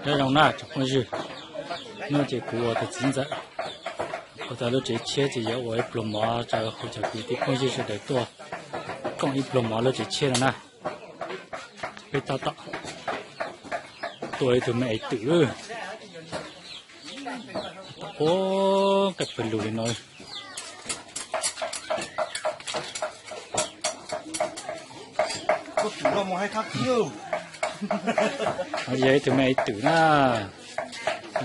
Nyob zoo na tsoom phooj ywg, hnub no ces kuv ua tus txiv ntxawm ua tau lub tsev tshiab ces yuav ua ib pluag mov rau hu cov kwv tij phooj ywg sawv daws tuaj koom ib pluag mov lub tsev tshiab no na. Peb tab tom tua ib tug me es twm lawm. Tab tom ua nqaij pawg lug li no. Yog ib tug me es twm na.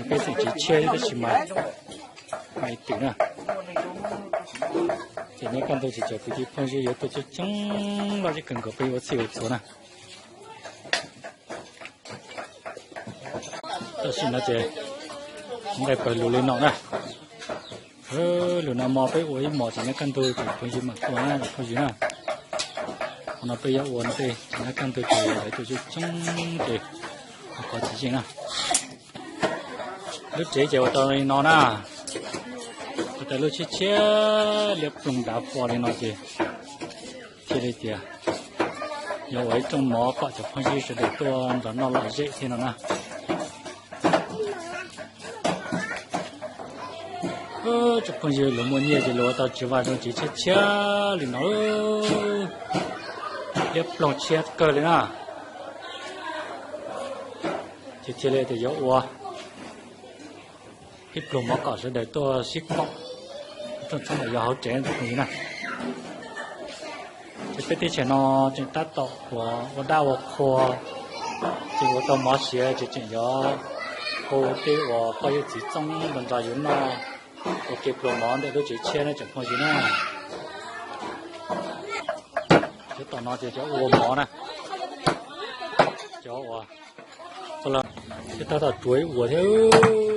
Peb tseem tsev tshiab tab sis mas me es twm na. Ces nyob kaj ntug ces cov kwv tij phooj ywg yuav tuaj coob coob loj zeb kawg nkaus peb ua txhij ua txhua na. Tam sim no ces nqaij pawg lug li no na. Lug no mo peb ua ib mos ces nyob kaj ntug ces phooj ywg mam tuaj na phooj ywg na. Qhov no peb yuav ua no tej ces nyob kaj ntug ces lawv tuaj coob coob ces qhov tsis yeej na. Lub tsev ces ua tau li no na. Ua tau lub tshiab tshiab liab ploog dav fo li no ces thiaj li tias yog ua ib rooj mov kom cov phooj ywg sawv daws tuaj nrog noj lom zem thiab no na. Tsoom phooj ywg luag muaj nyiaj ces luag ua tau tsis vaj zoo tsev tshiab tshiab li no, liab ploog tshiab kawg li na. Ces thiaj li tias yuav ua ib pluag mov kom sawv daws tuaj sib koom, rooj tshoob yog hauv tsev tus phooj ywg na. Ces peb teb chaws no tseem tab tom ua dab ua qhua, tseem ua tau mov siav ces tseem yuav hu tej uas poj yawg txiv txoob nrog nrog yus noj ua ke pluag mov ntawm lub tsev tshiab na tsoom phooj ywg na. Cov tom no ces cov ua mov na, cov uas thiab tab tom tsuav ib uas thiab,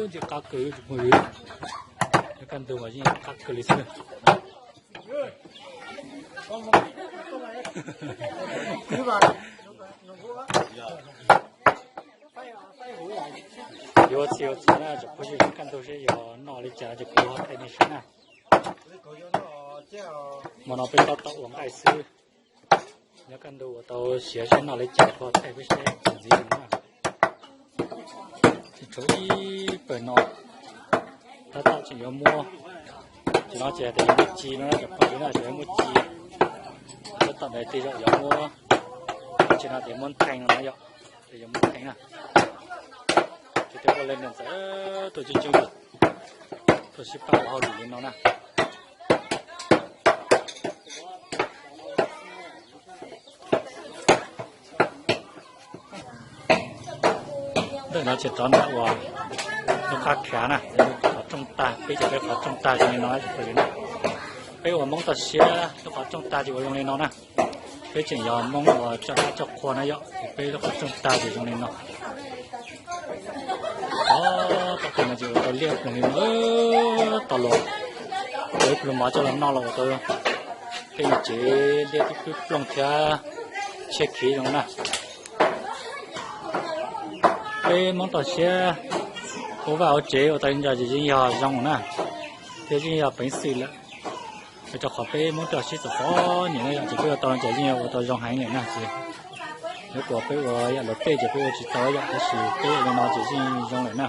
ntxim qab kawg tsoom phooj ywg. Nyob kaj ntug mas yeej qab kawg li xwb. Yuav txhij ua txhua na tsoom phooj ywg, nyob kaj ntug seb yuav noj li cas ces kuv ho thaij nej saib na. Hmo no peb tab tom ua nqaij xwb, nyob kaj ntug ua tau siav seb noj li cas kuv ho thaij peb saib txuas ntxiv no na. Ces tshuav ib pawg no tab tom tseem yuav muab, ces no ces tias yuav muab ci no na tsoom phooj ywg na, tseem yuav muab ci. Tab tom ntawd tej zaum yuav muab, tseem no tias muab ntheej no na yom, ces yuav muab ntheej na. Ces tej poj leej niam ntxawm tuaj coob coob li, tuaj sib pab ua hauj lwm li no na. Ntawm no ces rov nram uas lub qab khav na, qhov rooj tag, peb cov peb qhov rooj tag zoo li no na. Peb ua Hmoob toj siab lub qhov rooj tag ces ua zoo li no na. Peb tseem yog Hmoob uas tso dab tso qhua na yom, ces peb lub qhov rooj tag ces zoo li no. Tom qab no ces ua tau liaj ploog li no, tau los ua ib pluag mov coj los noj los ua tau tej me tsev liaj tib ploog thiab tshiab khiv zoo na. Peb Hmoob toj siab ua vaj ua tsev ua tau li no ces yeej yog zoo na, thiab yeej yog peev xwm lawm. Rau qhov peb Hmoob toj siab txom txom nyem na yom, ces peb ua tau no ces yeej yog ua tau zoo heev lawm na. Ces yuav kom peb ua yam luag tej ces peb ua tsis tau yom, tab sis peb ua li no ces yeej zoo lawm na.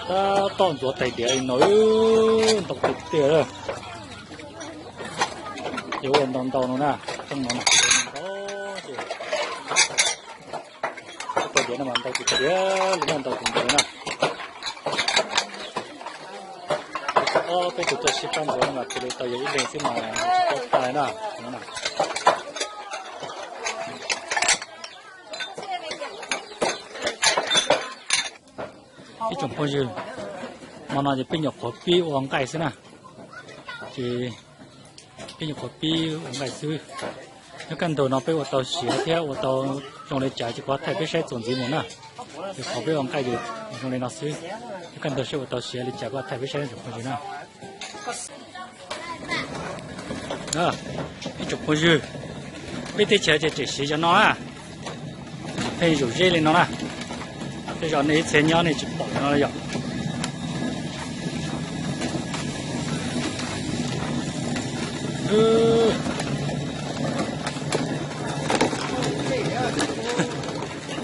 Tab tom ntxuav tais diav li no, ntau tiag tiag. Yuav ua ntau ntau no na, rooj no na, tais diav no mas ntau tiag tiag li na, ntau tus ntawd na. Ob peb tug tuaj sib pab ntxuav no mas cia li tau yog ib leeg xwb mas tsis paub tag na. Ib tsoom phooj ywg, hmo no ces peb nyuam qhuav pib ua nqaij xwb na. Ces peb nyuam qhuav pib ua nqaij xwb. Nyob kaj ntug no peb ua tau siav thiab ua tau zoo li cas ces kuv thaij peb saib txuas ntxiv mus na. Ces qhov peb ua nqaij ces zoo li no xwb. Nyob kaj ntug seb ua tau siav li cas kuv thaij peb saib tsoom phooj ywg na. Ib tsoom phooj ywg, peb teb chaws ces tseem siav cov no na, pheej zuj zus li no na. Tej zaum nej ib txhia nyob nej tsis pom no yom.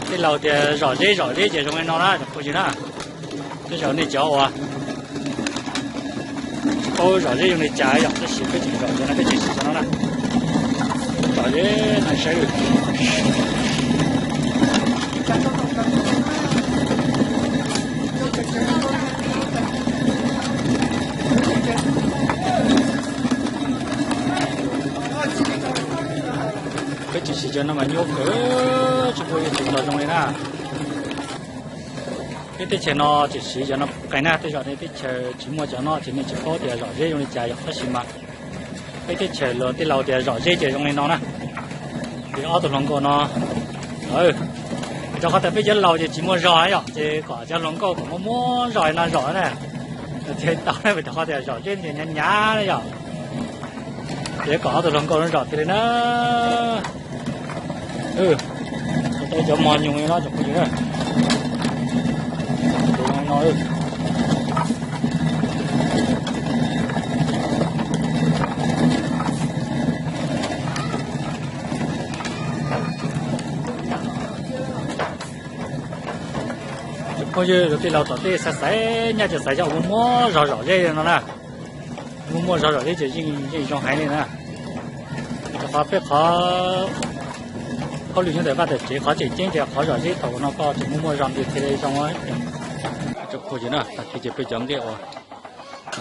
Tej laus tias zom zeb zom zeb ces zoo li no na cov phooj ywg na. Tej zaum nej cov uas paub zom zeb zoo li cas yom, tab sis peb tseem zom zoo na, peb tseem siv cov no na. Zom zeb no saib. Peb tseem siv cov no mas nyuaj kawg, tsis pub yuav tsis tau zoo li na. Peb teb chaws no tseem siv cov no qee na, tej zaum nej teb chaws tsis muaj cov no ces nej tsis paub tias zom zeb zoo li cas yom, tab sis mas peb teb chaws luag tej laus tias zom zeb ces zoo li no na. Ces ob tug hluas nkauj no, rau qhov tias peb cov laus ces tsis muaj zog yom, ces kom cov hluas nkauj kom muaj muaj zog no zom na. Ces tau na, vim rau qhov tias zom zeb ntiag hnyav hnyav na yom. Ces kom ob tug hluas nkauj no zom tiag li na. Tau cov mos nyoos li no cov phooj ywg na. Cov phooj ywg, luag tej laus tom tej xaiv xaiv nyaj ces xaiv cov uas muaj muaj zog zom zeb no na. Muaj muaj zog zom zeb ces yeej zoo heev li na. Rau qhov peb qhov hauj lwm nyob ntawm vaj ntawm tsev qhov tseem ceeb ces qhov zom zeb thaum no koj tseem muaj muaj zog ntiag thiaj li zoo. Cov phooj ywg na, tag kis ces peb cov nqaij uas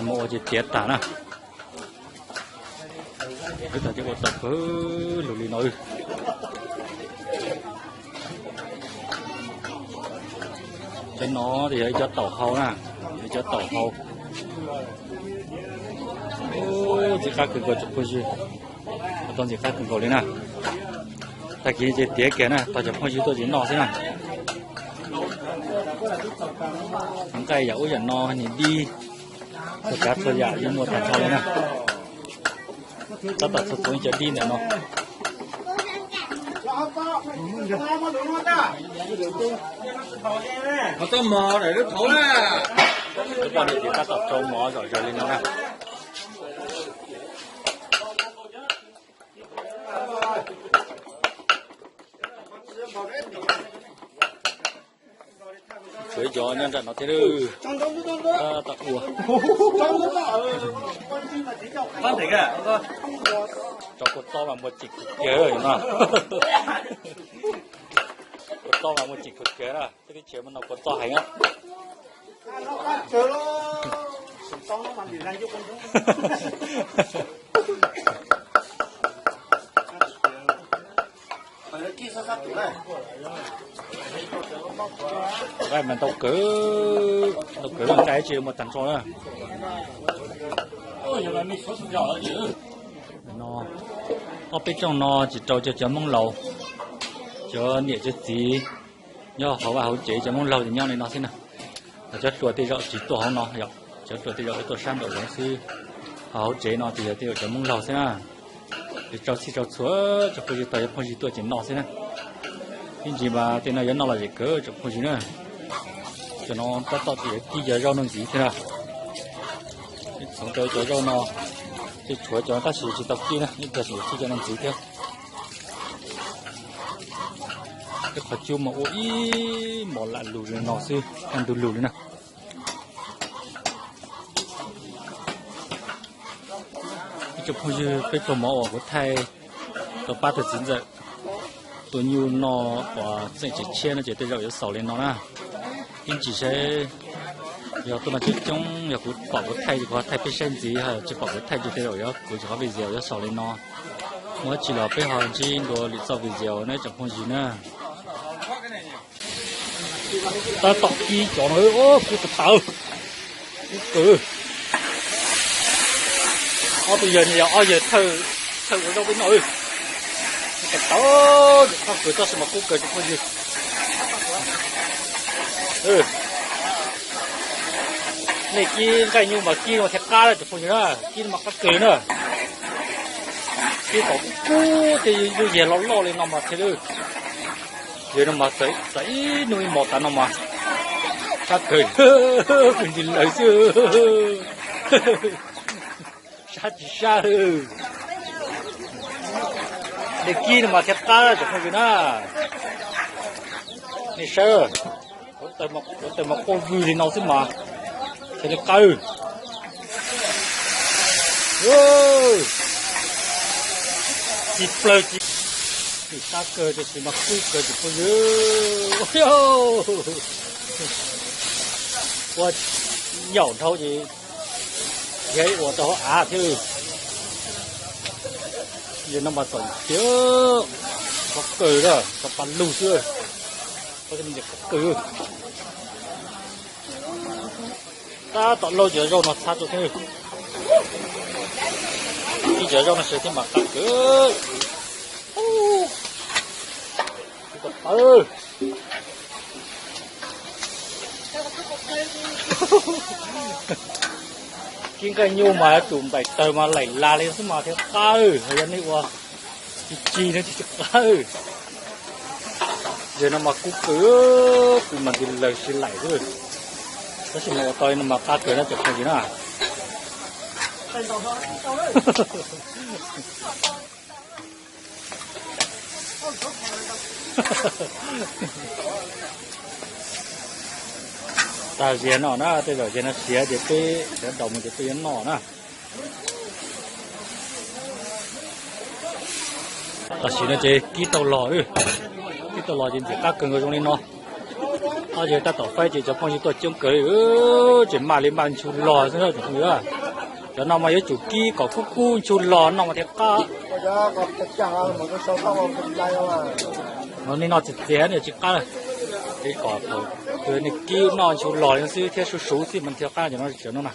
mus ua ces tiav tas na. Wb tag ces ua tau pawg lug li no. Cov no yog ib cov taum hau na, yog ib cov taum hau. Ntxim qab kawg nkaus cov phooj ywg, tau ntxim qab kawg nkaus li na. Tag kis ces tiav kiag na, tos cov phooj ywg tuaj ces noj xwb na. Nqaij yam ub yam no nim dib, txhua tsav txhua yam yeej muaj tag nrho li na. Tab tom txhua txhua ib co dib ntawm no. Lub poj niam ces tab tom rau mov zom zaws li no na. Tshuav ib co nyob nram no thiab. Tab tom ua. Rau kua txob mas muaj ceem kawg no. Kua txob mas muaj ceem kawg na, peb teb chaws muaj no kua txob heev. Nqaij mas ntau kawg, ntau kawg, nqaij tsis muaj tag nrho na. No, ob peb rooj no ces rau cov, cov Hmoob laus, cov niam cov txiv nyob hauv vaj hauv tsev, cov Hmoob laug ces nyob li no xwb na. Cov hluas tej zaum tsis tuaj hauv no yom, cov hluas tej zaum tuaj sab nraum zoov xwb. Hauv, hauv tsev no ces yog tej zaum cov Hmoob laug xwb na. Ces rau txhij rau txhua cov phooj ywg, tau cov phooj ywg tuaj ces noj xwb na. Ib ntsis mas tej no yuav noj lom zem kawg cov phooj ywg na. Cov no tab tom ces yuav kib cov zaub no ntxiv thiab na. Txhoov tau cov zaub no, ces tshuav cov tab sis tsis tau kib na, ib pliag yuav kib cov no ntxiv thiab. Tej qhov cub mas ua ib mos lam lug li no xwb, ntug lug li na. Ib tsoom phooj ywg, peb pluag mov uas kuv thaij tau pab tus txiv ntxawm tua nyuj no uas txeem tsev tshiab no ces tej zaum yuav xaus li no na. Ib ntsis saib, yog tuaj no coob coob, yog kuv pom kuv thaij ces kuv ho thaij peb saib ntxiv, tsis pom kuv thaij ces tej zaum yuav, kuv tsis qhov video yuav xaus li no. Muaj dab tsi los peb ho ntsib dua lwm txoj video na tsoom phooj ywg na. Tab tom kib cov no, kub tawv tawv, kub kawg. Ob tug yawg no yog ob yawg thawj ua zaub peb noj. Tawv tawv, txhob kawg tab sis mas kub kawg cov phooj ywg. Nej kib nqaij nyuj mas kib no thiaj qab cov phooj ywg na, kib no mas qab kawg na. Kib kom kub kub tej lub yag loj loj li no mas thiaj li. Yog no mas txawm ib hnub ib hmos tas no mas Qab kawg, pw ntsis lawv xwb. Sab tsis sab. Nej kib no mas thiaj qab cov phooj ywg na. Nej saib, ua taws mas quaj vwg li no xwb mas thiaj li qab. Ci plaws ci, tsis qab kawg, tab sis mas kub kawg cov phooj ywg. Ua nyaum dhau ces thiab ua tau hauv av thiab. Yog no mas txom nyem, qab kawg, tau pa lug xwb. Qab kawg. Tab tom laug cov zaub no txhab tuaj thiab. Ib cov zaub no sawv thiab mas qab kawg. Kib nqaij nyuj mas yuav tsum nplaim taws mas laim las li xwb mas thiaj qab, yog nej ua tsis tsis no tsis qab. Yog no mas kub kawg, kub mas nti laws si laim xwb. Tab sis mas ua tau no mas qab kawg na cov phooj ywg na. Tag ziag no na, tej zaum ziag no siav ces peb cov daus mus ces peb yuav noj na. Tam sim no ces kib tau los, kib tau los ces ntxim qab kawg nkaus zoo li no. Ob ces tab tom faib ces cov phooj ywg tuaj coob kawg li, ces maj li maj nchu log xwb cov phooj ywg. Cov no mas yuav tsum kib kom kub kub nchu log noj mas thiaj qab. No nej noj txias txias nws tsis qab, ces kom thaum nej kib noj nchu log xwb thiab suv suv xwb mas thiaj qab, cov no cov no na.